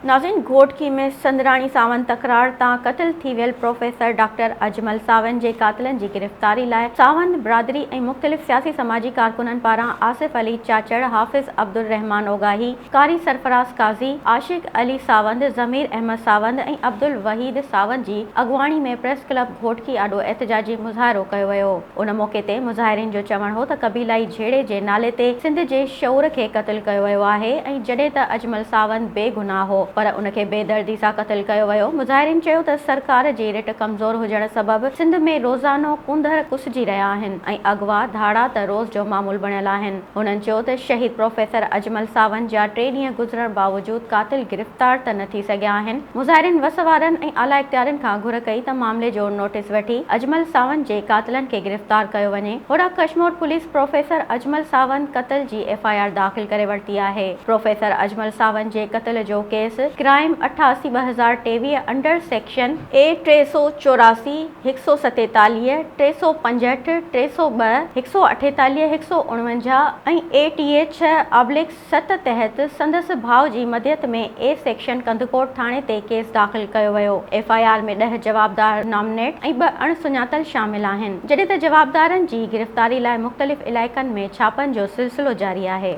ناظرين گهوٽڪي ۾ سندراڻي ساوند تڪرار تان قتل ٿي ويل پروفيسر ڊاڪٽر اجمل ساوند جي قاتلن جي گرفتاري لاء ساوند برادري ۽ مختلف سياسي سماجي ڪارڪنن پاران آصف علي چاچڙ، حافظ عبدالرحمان اوڳاهي، قاري سرفراز قاضي، عاشق علي ساوند، ضمير احمد ساوند ۽ عبدالوحيد ساوند جي اڳواڻي ۾ پريس ڪلب گهوٽڪي آڏو احتجاجي مظاهرو ڪيو ويو. ان موقعي تي مظاهرين جو چوڻ هو ته قبيلائي جهيڙي جي نالي تي سنڌ جي شعور کي قتل ڪيو ويو آهي ۽ جڏهن ته اجمل ساوند بي گناهه هو پر ان کي بيدردي سان قتل ڪيو ويو. مظاهرين چيو ته سرڪار جي رٽ ڪمزور هجڻ سبب سنڌ ۾ روزانو ڪونڌر ڪسجي رهيا آهن ۽ اغوا، ڌاڙا ته روز جو معمول بڻيل آهن. هنن چيو ته شهيد پروفيسر اجمل ساوند جا ٽي ڏينهن گذرڻ باوجود قاتل گرفتار ته نه ٿي سگهيا آهن. مظاهرين وس وارن ۽ اعليٰ اختيارين کان گهر ڪئي ته معاملي جو نوٽيس وٺي اجمل ساوند جي قاتلن کي گرفتار ڪيو وڃي. هوڏانهن ڪشمور پوليس پروفيسر اجمل ساوند قتل جي ايف I R داخل ڪري ورتي آهي. پروفيسر اجمل ساوند جي قتل جو ڪيس ڪرائيم 88 2023 انڊر سيڪشن، اي 384، 147، 365، 302، 148، 149 ۽ اي ٽي اي ڇهه آبليڪ ست تحت سندس ڀاء جي مديت ۾ اي سيڪشن ڪنڌڪوٽ ٿاڻي تي ڪيس داخل ڪيو ويو. ايف I R ۾ ڏهه جوابدار نامنيٽ ۽ ٻه اڻ سڃاتل شامل آهن، جڏهن ته جوابدارن جي گرفتاري لاء مختلف علائقن ۾ ڇاپن جو سلسلو جاري آهي.